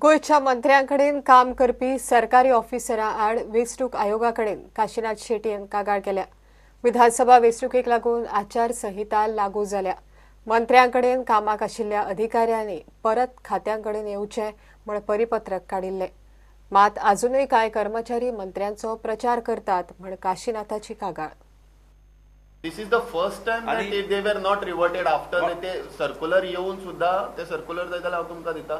गोंयच्या मंत्र्यांकडेन काम करपी सरकारी ऑफिसरां आड वेंचणूक आयोगा कडेन काशिनाथ शेट्टी हांकां कागाळ केल्या. विधानसभा वेंचणुकेक लागून आचारसंहिता लागू जाल्या. मंत्र्यांकडेन कामाक आशिल्ल्या अधिकाऱ्यांनी परत खात्यांकडेन येवचें म्हण परिपत्रक काडिल्लें. मात आजुनूय कांय कर्मचारी मंत्र्यांचो प्रचार करतात म्हण काशिनाथाची कागाळ. This is the first time that they were not reverted after ते सर्क्युलर येवन सुद्धा. ते सर्क्युलर जाय जाल्यार हांव तुमकां दिता.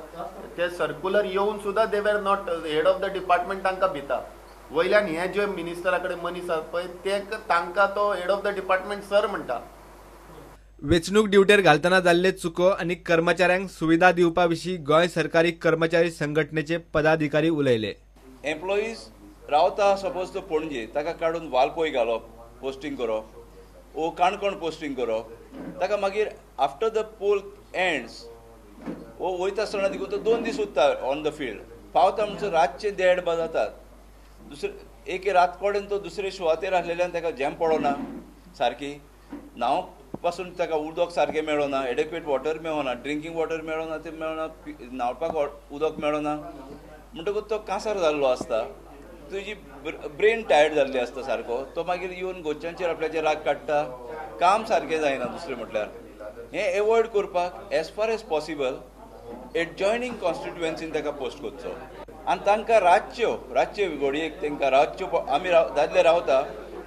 ते सर्क्युलर येवन सुद्धा they were not, head of the department तांकां भिता. वयल्यान हे जे मिनिस्टरा कडेन मनीस आसात पळय, ते तांकां तो head of the department sir म्हणटा. वेंचणूक ड्युटेर घालतना जाल्ले चुको आनी कर्मचाऱ्यांक सुविधा दिवपा विशीं गोंय सरकारी कर्मचारी संघटनेचे पदाधिकारी उलयले. एम्प्लॉईज रावता सपोज तो पणजे, ताका काडून वालपोय घालप, पोस्टिंग करप ओ काणकोण पोस्टिंग करप. ताका मागीर आफ्टर the pole ends वो वयता आसतना देखून तो 2 दीस उरता ऑन the field. पावता म्हणसर रातचे 1:30 जातात. दुसरे एक रात कडेन तो दुसरे सुवातेर आसलेल्यान ताका झेम पडना सारकी, न्हांवक पासून ताका उदक सारकें मेळना, एडेक्वेट वॉटर मेळना, ड्रिंकींग वॉटर मेळना, तें मेळना, न्हावपाक उदक मेळना. म्हणटकूच तो कांसार जाल्लो आसता, तुजी ब्रेन टायर्ड जाल्ली आसता सारको. तो मागीर येवन गोंयच्यांचेर आपल्याचेर राग काडटा, काम सारकें जायना. दुसरें म्हटल्यार हें एवॉयड करपाक as far as possible adjoining कॉन्स्टिट्युएन्सीन ताका पोस्ट करचो. आनी तांकां रातच्यो घडयेक तांकां रातच्यो आमी दादले रावता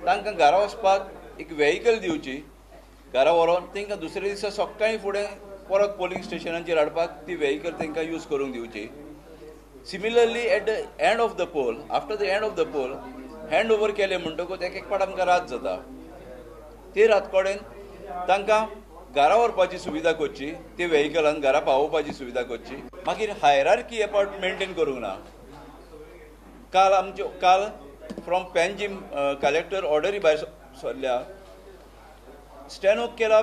तांकां घरा वचपाक एक व्हेहिकल दिवची, घरा व्हरोन तांकां दुसऱ्या दिसा सकाळीं फुडें परत पोलिंग स्टेशनाचेर हाडपाक ती व्हेहिकल तांकां यूज करूंक दिवची. Similarly at the end of the poll, after the end of the poll hand over केले म्हणटकूच एक एक पाट आमकां रात जाता. ते रात कडेन तांकां घरा व्हरपाची सुविधा करची, ते व्हेहिकलान घरा पावोवपाची सुविधा करची. मागीर हायरार्की हे पावट मेंटेन करूंक ना. काल फ्रॉम पॅनजीम कलेक्टर ऑर्डरी भायर सरल्या. स्टॅनोक केला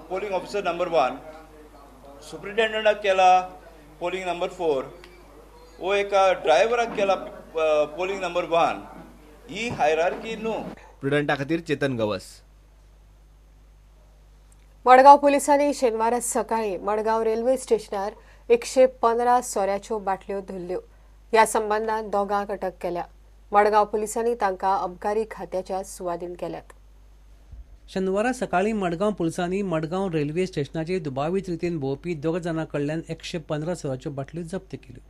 पोलिंग ऑफिसर नंबर 1, सुप्रिटेंडंटाक केला पोलिंग नंबर 4, वो एका ड्रायव्हराक केला पोलिंग नंबर 1. ही हायरार्की न्हू. प्रुडंटा खातीर चेतन गवस. मडगांव पोलिसांनी शेनवारा सकाळी मडगांव रेल्वे स्टेशनार 115 सोऱ्याच्यो बाटल्यो धरल्यो. ह्या संबंदान दोगांक अटक केल्या. मडगांव पोलिसांनी तांकां अबकारी खात्याच्या सुवादीन केल्यात. शेनवारा सकाळी मडगांव पुलिसांनी मडगांव रेल्वे स्टेशनाचेर दुबावीत रितीन भोंवपी दोग जाणां कडल्यान 115 सोऱ्याच्यो बाटल्यो जप्त केल्यो.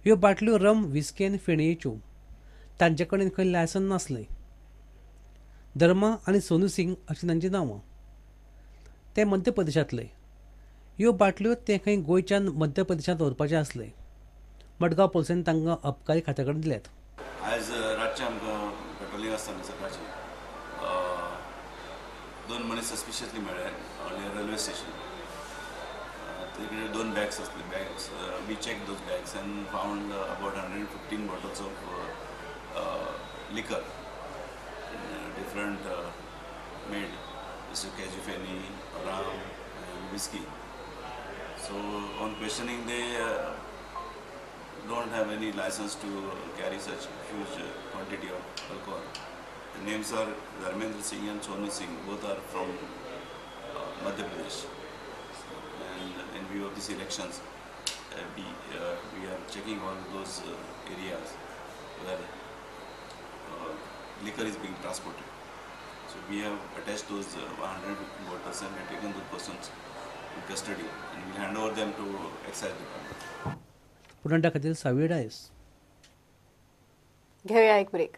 ह्यो बाटल्यो रम, व्हिस्की आनी फेणयेच्यो. तांचे कडेन खंय लायसन नासलें. धर्मा आनी सोनू सिंग अशीं तांचीं नांवां. ते मध्य प्रदेशांतले. ह्यो बाटल्यो ते खंय गोंयच्यान मध्य प्रदेशांत व्हरपाचे आसले. मडगांव पुलिसांनी तांकां अबकारी खात्या कडेन दिल्यात. आयज रातचें आमकां पेट्रोलिंग आसतना सकाळचें 2 मनीस सस्पिशियसली मेळ्ळे रेल्वे स्टेशन. तिकडे 2 बॅग्स असले. Bags we check those bags and found about 115 bottles of liquor different made, जसे cashew feni, rum and whisky. So on questioning they don't have any license to carry such huge quantity of alcohol. The names are Dharmendra Singh and Sonu Singh, both are from Madhya Pradesh. And in view of these elections, we are checking all those areas where liquor is being transported. So we have attached those 150 bottles and we have taken those persons in custody and we will hand over them to excise department. पुनंटा खातीर सावी डायस. घेऊया एक break.